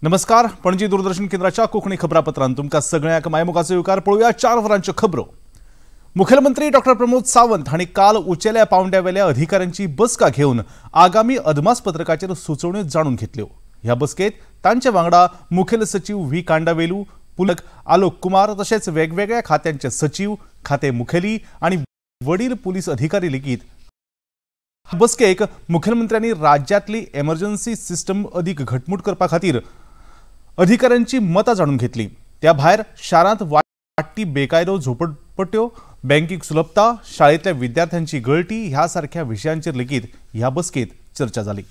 नमस्कार, पणजी दूरदर्शन केंद्राच्या कोंकणी खबरापत्रांत तुमकां सगळ्यांक मायमुखाचो येवकार. पळोवया 4 वरांच्यो खबरो. मुखेलमंत्री डॉक्टर प्रमोद सावंत हांणी काल उंचेल्या पावंड्यावेल्या अधिकाऱ्यांची बसका घेवन आगामी अदमासपत्रकाचेर सुचोवण्यो जाणून घेतल्यो. ह्या बसकेत तांचे वांगडा मुखेल सचीव व्ही कांडावेलू, पुलक आलोक कुमार तशेंच वेगवेगळ्या खात्यांचे सचीव, खाते मुखेली आनी वडील पुलीस अधिकारी लेगीत. बसकेक मुखेलमंत्र्यांनी राज्यांतली एमर्जन्सी सिस्टम अदीक घटमूट करपा खातीर अधिकाऱ्यांची मतां जाणून घेतली. त्या भायर शारांत वाडटी बेकायदो झोपडपट्ट्यो, बँकीक सुलभता, शाळेंतल्या विद्यार्थ्यांची गळटी ह्या सारख्या विशयांचेर लेगीत ह्या बसकेत चर्चा जाली.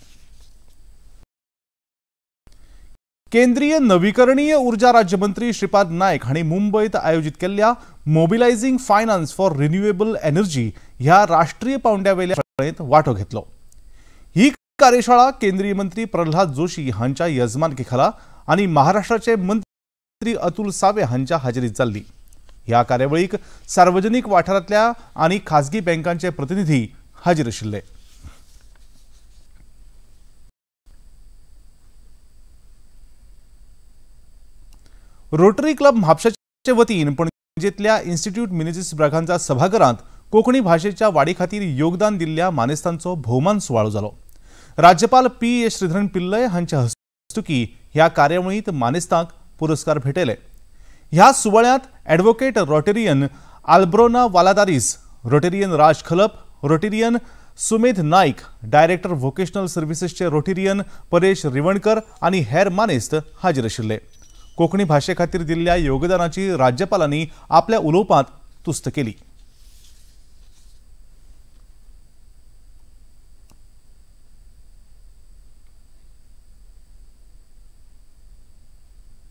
केंद्रीय नवीकरणीय ऊर्जा राज्यमंत्री श्रीपाद नायक हांणी मुंबयत आयोजीत केल्ल्या mobilising finance for renewable energy ह्या राष्ट्रीय पावंड्यावेल्या शाळेंत वांटो घेतलो. ही कार्यशाळा केंद्रीय मंत्री प्रल्हाद जोशी हांच्या यजमानके खाला आनी महाराष्ट्राचे मंत्री अतुल सावे हांच्या हाजेरीत जाल्ली. ह्या कार्यावळीक सार्वजनिक वाठारांतल्या आनी खाजगी बँकांचे प्रतिनिधी हाजीर आशिल्ले. रोटरी क्लब म्हापशाचे वतीन पणजेंतल्या इन्स्टिट्यूट मिनेझिस ब्रागांझा सभाघरांत कोंकणी भाशेच्या वाडी खातीर योगदान दिल्ल्या मानेस्तांचो भोवमान सुवाळो जालो. राज्यपाल पी ए श्रीधरन पिल्लय हांच्या हस्तुकी ह्या कार्यावळींत मानेस्तांक पुरस्कार भेटयले. ह्या सुवाळ्यांत advocate Rotarian Albrona Valadares, Rotarian Raj Khalap, Rotarian Sumedh Naik, director vocational सर्व्हिसेसचे Rotarian Paresh Rivankar आनी हेर मानेस्त हाजीर आशिल्ले. कोंकणी भाशे खातीर दिल्ल्या योगदानाची राज्यपालांनी आपल्या उलोवपांत तुस्त केली.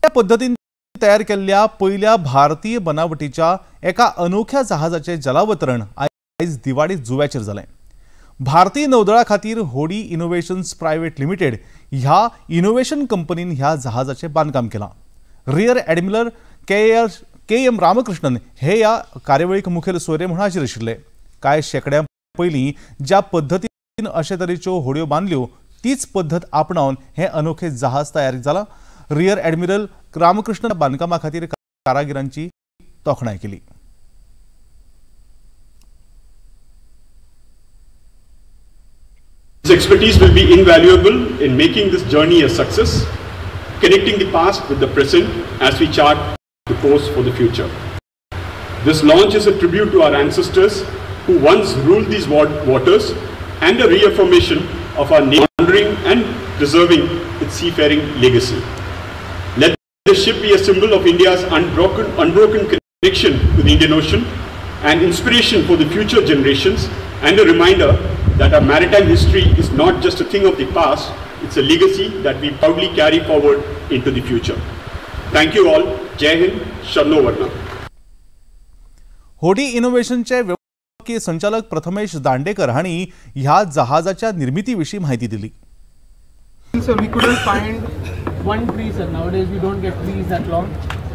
त्या पद्दतीन तयार केल्ल्या पयल्या भारतीय बनावटीच्या एका अनोख्या जहाजाचें जलावतरण आयज दिवाडी जुव्याचेर जालें. भारतीय नौदळा खातीर होडी इनोव्हेशन्स प्रायव्हेट लिमिटेड ह्या इनोव्हेशन कंपनीन ह्या जहाजाचें बांदकाम केलां. Rear admiral K M Ramakrishnan हे ह्या कार्यावळीक मुखेल सोयरे म्हूण हाजीर आशिल्ले. कांय शेंकड्यां पयलीं ज्या पद्दतीन अशे तरेच्यो होडयो बांदल्यो तीच पद्दत आपणावन हें अनोखें जहाज तयार जालां. रियर ॲडमिरल रामकृष्णन बांदकामा खातीर कारागिरांची तोखणाय केली. His expertise will be invaluable in making this journey a success, connecting the past with the present as we chart the course for the future. This launch is a tribute to our ancestors who once ruled these waters and a reaffirmation of our nation honoring and preserving its seafaring legacy. Let this ship be a symbol of India's unbroken connection to the Indian Ocean, an inspiration for the future generations, and a reminder that our maritime history is not just a thing of the past, it's a legacy that we proudly carry forward into the future. Thank you all. Jai Hind, Sharno Varna. होडी इनोव्हेशनचे व्यवस्थापकीय संचालक प्रथमेश दांडेकर हांणी ह्या जहाजाच्या निर्मिती विशीं माहिती दिली. Sir, we couldn't find one tree, sir. Nowadays we don't get trees that long.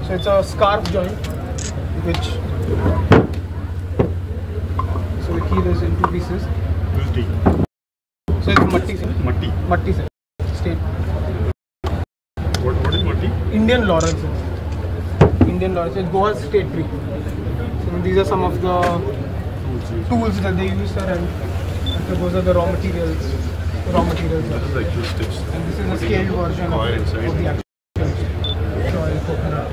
So it's a scarf joint, which so the keel is in two pieces. So it's matti, sir. Matti. Matti, sir. State. What is matti? Indian laurel, sir. Indian laurel. It's Goa's state tree. So these are some of the tools that they use, sir, and those are the raw materials. Raw materials. This is actual sticks. And this is a scaled version of the actual soil, coconut.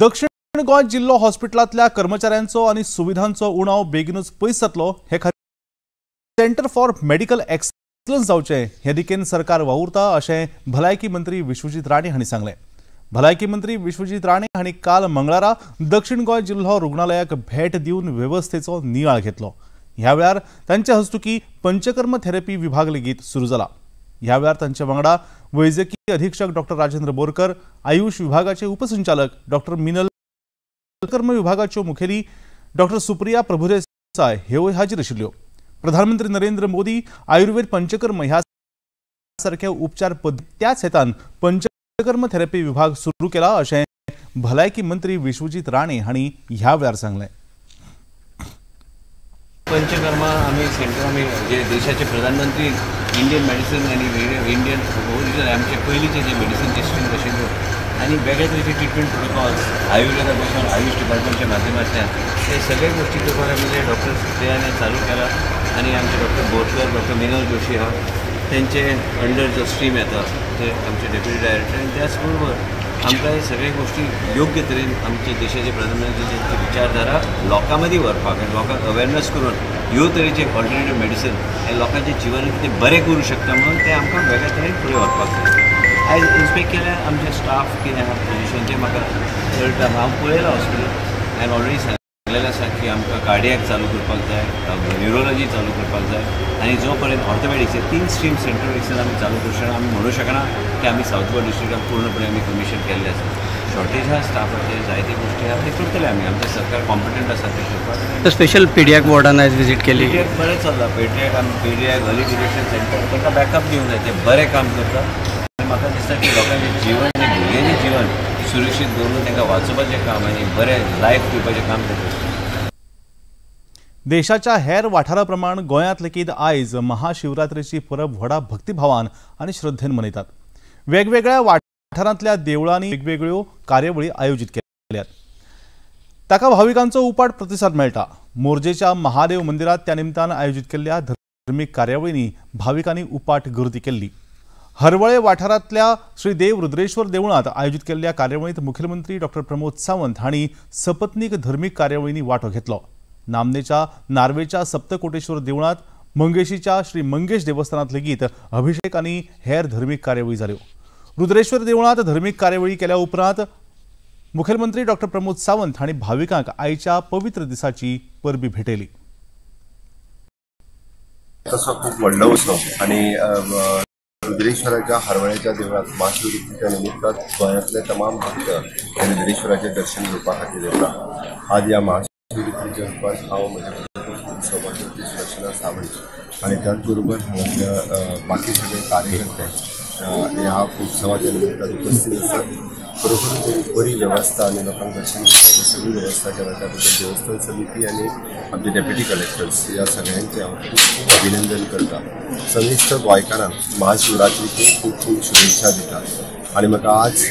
दक्षिण गोंय जिल्लो हॉस्पिटलांतल्या कर्मचाऱ्यांचो आनी सुविधांचो उणाव बेगीनूच पयस जातलो हे खातीर सेंटर फॉर मेडिकल एक्सलन्स जावचें हे दिकेन सरकार वावुरता अशें भलायकी मंत्री विश्वजीत राणे हांणी सांगलें. भलायकी मंत्री विश्वजीत राणे हांणी काल मंगळारा दक्षिण गोंय जिल्लो रुग्णालयाक भेट दिवन वेवस्थेचो नियाळ घेतलो. ह्या वेळार तांच्या हस्तुकी पंचकर्म थेरपी विभाग लेगीत सुरू जाला. ह्या वेळार तांच्या वांगडा वैजकी अधीक्षक डॉक्टर राजेंद्र बोरकर, आयुष विभागाचे उपसंचालक डॉक्टर मिनल, पंचकर्म विभागाच्यो मुखेली डॉक्टर सुप्रिया प्रभुदेसाय ह्योय हाजीर आशिल्ल्यो. प्रधानमंत्री नरेंद्र मोदी आयुर्वेद पंचकर्म ह्या सारख्या उपचार पद्दती त्याच हेतान पंचकर्म थेरपी विभाग सुरू केला अशें भलायकी मंत्री विश्वजीत राणे हांणी ह्या वेळार सांगलें. पंचकर्मा आमी सेंटर आमी जे देशाचे प्रधानमंत्री इंडियन मेडिसिन आनी इंडियन ओरिजिनल आमचे पयलींचे जे मेडिसिन टेस्टींग आशिल्ल्यो आनी वेगळे तरेचे ट्रिटमेंट प्रोटोकॉल्स आयुर्वेदा पासून आयुष डिपार्टमेंटच्या माध्यमांतल्यान ते सगळे गोष्टी करपाक म्हणजे डॉक्टर सुप्रियाने चालू केला आनी आमचे डॉक्टर बोरकर, डॉक्टर मिनल जोशी हा तेंचे अंडर जो स्ट्रीम येता ते आमचे डेप्युटी डायरेक्टर आनी त्याच बरोबर आमकां हे सगळे गोष्टी योग्य तरेन आमचे देशाचे प्रधानमंत्री ज्यांची विचारधारा लोकां मदीं व्हरपाक आनी लोकांक अवेरनस करून ह्यो तरेचे ऑल्टरनेटीव मेडिसीन हे लोकांचे जिवन कितें बरें करूं शकता म्हणून ते आमकां वेगळ्या तरेन फुडें व्हरपाक जाय. आयज इन्स्पेक्ट केल्यार आमचे स्टाफ कितें आहा पोजिशन तें म्हाका कळटा. हांव पळयलां हॉस्पिटल, हांवें ऑलरेडी सांगलेलें आसा की आमकां कार्डियक चालू करपाक जाय, न्युरोलॉजी चालू करपाक जाय आनी जो पर्यंत ऑर्थोपॅडिक्स हे 3 स्ट्रीम सेंटर ऑफ एक्सलन्स आमी चालू करूं शकना. आमी म्हणूं शकना की आमी सावथ गोवा डिस्ट्रिक्टान पूर्णपणे आमी कमिशन केल्लें आसा. शॉर्टेज आहा स्टाफाचे, जायते गोश्टी आहा, ते करतले आमी. आमचें सरकार कॉम्पिटंट आसा ते करपाक. स्पेशल पिडियाक वॉर्डान आयज विजीट केली. पिडियाक बरें चल्लां. पिडियाक आमी पिडियाक अर्ली डिटेक्शन सेंटर तांकां बॅकअप दिवंक जाय, ते बरें काम करता. म्हाका दिसता की लोकांचें जीवन आनी भुरग्यांचें जीवन सुरक्षीत दवरून तांकां वाचोवपाचें काम आनी बरें लायफ दिवपाचें काम ते करता. देशाच्या हेर वाठारा प्रमाण गोंयांत लेगीत आयज महाशिवरात्रेची परब व्हडा भक्तिभावान आनी श्रद्धेन मनयतात. वेगवेगळ्या वाठारांतल्या देवळांनी वेगवेगळ्यो कार्यावळी आयोजीत केल्यात. ताका भाविकांचो उपाट प्रतिसाद मेळटा. मोरजेच्या महादेव मंदिरांत त्या निमतान आयोजीत केल्ल्या धर्मीक कार्यावळींनी भाविकांनी उपाट गर्दी केल्ली. हरवळे वाठारांतल्या श्री देव रुद्रेश्वर देवळांत आयोजीत केल्ल्या कार्यावळींत मुख्यमंत्री डॉक्टर प्रमोद सावंत हांणी सपत्नीक धर्मीक कार्यावळींनी वांटो घेतलो. नामनेच्या नार्वेच्या सप्तकोटेश्वर देवळांत, मंगेशीच्या श्री मंगेश देवस्थानांत लेगीत अभिषेक आनी हेर धर्मीक कार्यावळी जाल्यो. रुद्रेश्वर देवळांत धर्मीक कार्यावळी केल्या उपरांत मुख्यमंत्री डॉक्टर प्रमोद सावंत हांणी भाविकांक आयच्या पवित्र दिसाची परबी भेटयली. तसो खूब व्हडलो उत्सव आनी रुद्रेश्वराच्या हरवळ्याच्या देवळांत महाशिवरात्रीच्या निमित्तान गोंयांतले तमाम भक्त हे रुद्रेश्वराचें दर्शन घेवपा खातीर येता. आज ह्या महाशिवरात्रीच्या रुपान हांव म्हज्या सौभाग्यवती सुलक्षणा सावंत आनी त्याच बरोबर हांगासल्या बाकी सगळे कार्यकर्ते ह्या उत्सवाच्या निमित्तान उपस्थित आसात. खरोखर एक बरी वेवस्था आनी लोकांक दर्शन घेवपाची सगळी वेवस्था केल्या. त्या बद्दल देवस्थान समिती आनी आमचे डेप्युटी कलेक्टर्स ह्या सगळ्यांचें हांव खूब खूब अभिनंदन करता. समेस्त गोंयकारांक महाशिवरात्रीच्यो खूब खूब शुभेच्छा दिता आनी म्हाका आज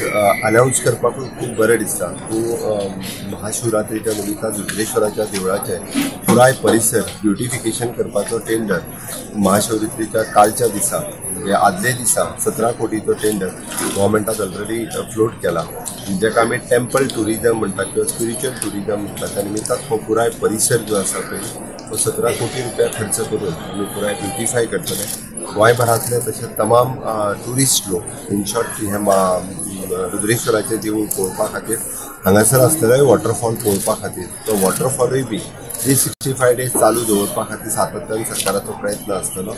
अनावन्स करपाकूय खूब बरें दिसता. तूं महाशिवरात्रीच्या निमित्तान रुद्रेश्वराच्या देवळाचें पुराय परिसर ब्युटिफिकेशन करपाचो टेंडर महाशिवरात्रीच्या कालच्या दिसा म्हणजे आदले दिसा 17 कोटीचो टेंडर गव्हर्मेंटान ऑलरेडी फ्लोट केला. जाका आमी टेम्पल ट्युरिजम म्हणटा किंवा स्पिरिच्युअल ट्युरिजम म्हणटा त्या निमित्तान हो पुराय परिसर जो आसा पळय हो 17 कोटी रुपया खर्च करून आमी पुराय ब्युटिफाय करतले. गोंयभरांतले तशें तमाम ट्युरिस्ट लोक इन शॉर्ट हे रुद्रेश्वराचें देवूळ पळोवपा खातीर हांगासर आसलेलोय वॉटरफॉल पळोवपा खातीर तो वॉटरफॉलूय बी 365 डेज चालू दवरपा खातीर सातत्यान सरकाराचो प्रयत्न आसतलो.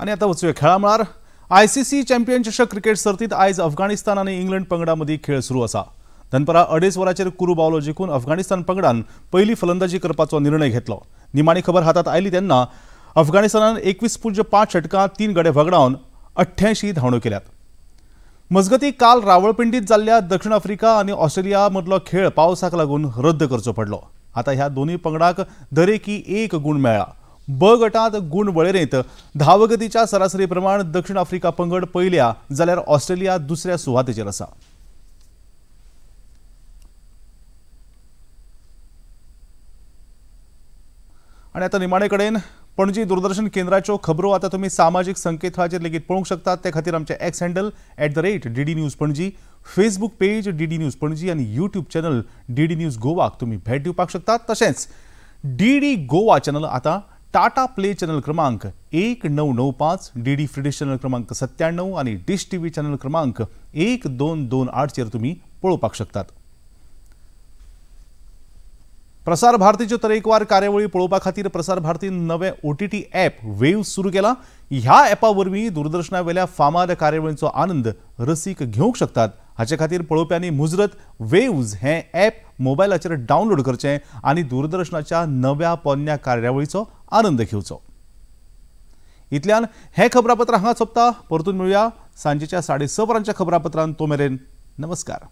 आनी आतां वचूया खेळा मळार. आयसीसी चॅम्पियन चषक क्रिकेट सर्तींत आयज अफगाणिस्तान आनी इंग्लंड पंगडा मदीं खेळ सुरू आसा. दनपरां 2:30 वरांचेर कुरू बावलो जिखून अफगाणिस्तान पंगडान पयली फलंदाजी करपाचो निर्णय घेतलो. निमाणी खबर हातांत आयली तेन्ना अफगाणिस्तानान 21.5 षटकां 3 गडे वगडावन 88 धांवड्यो केल्यात. मजगतीं काल रावळपिंडीत जाल्ल्या दक्षिण आफ्रिका आनी ऑस्ट्रेलिया मदलो खेळ पावसाक लागून रद्द करचो पडलो. आतां ह्या दोनूय पंगडाक दरेकी 1 गूण मेळ्ळा. ब गटांत गूण वळेरेंत धांवगतीच्या सरासरी प्रमाण दक्षिण आफ्रिका पंगड पयल्या जाल्यार ऑस्ट्रेलिया दुसऱ्या सुवातेचेर आसा. आनी आतां निमाणे कडेन पणजी दूरदर्शन केंद्राच्यो खबरो आतां तुमी सामाजीक संकेतथळाचेर लेगीत पळोवंक शकतात. ते खातीर आमचें X handle @DD News Panaji, Facebook page DD News Panaji आनी यूट्यूब चॅनल DD news गोवाक तुमी भेट दिवपाक शकतात. तशेंच DD Goa channel आतां टाटा प्ले चॅनल क्रमांक 1995, DD free dish channel क्रमांक 97 आनी डिश टीव्ही चॅनल क्रमांक 1228चेर तुमी पळोवपाक शकतात. प्रसार भारतीच्यो तरेकवार कार्यावळी पळोवपा खातीर प्रसार भारतीन नवे OTT app wave सुरू केला. ह्या ॲपा वरवीं दूरदर्शनावेल्या फामाद कार्यावळींचो आनंद रसीक घेवंक शकतात. हाचे खातीर पळोवप्यांनी मुजरत वेव्ज हें ॲप मोबायलाचेर डावनलोड करचें आनी दूरदर्शनाच्या नव्या पोन्न्या कार्यावळीचो आनंद घेवचो. इतल्यान हें खबरापत्र हांगा सोंपता. परतून मेळुया सांजेच्या 6:30 वरांच्या खबरापत्रान. तो मेरेन नमस्कार.